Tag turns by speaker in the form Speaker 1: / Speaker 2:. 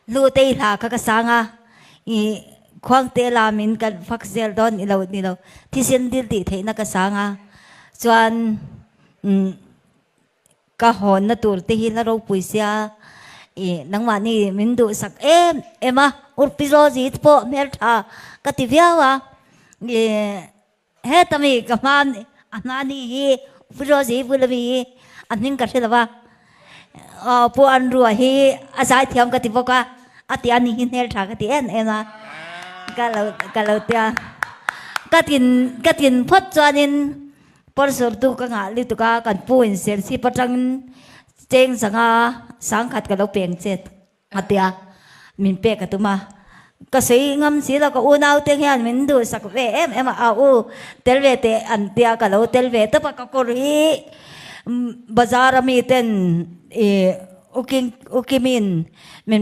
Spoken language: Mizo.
Speaker 1: Hlutei hla kha ka sang a, i Khuangte lamin kan fak zel dawn i lo ni lo, thisen dil tih theihna ka sang a, chuan ka hawnna tur te hi hla ropui sia, i nangmahni min duhsak em em a, Urpi Zawzi te pawh hmeltha ka ti viau a, i Heta mi ka hma a hma ni hi Pu Rosie bula mi hi a hming ka hre lo va, aw Pu Andrew-a hi a zaithiam ka ti bawk a, a ti a ni hi hmeltha ka ti em em a, ka lo ka lo tia ka tin ka tin phawt chuanin sponsor tu ka ngah lutuk a, kan pu in Serchhip atangin cheng sanga sangkhat ka lo peng chet. A tia, min pek a tum a. Ka sawi ngam si lo, ka unau te hian min duhsak ve em em a, a u tel ve teh an tia ka lo tel ve tawp a, ka kawr hi bazar a mi ten ih uking ukimin min.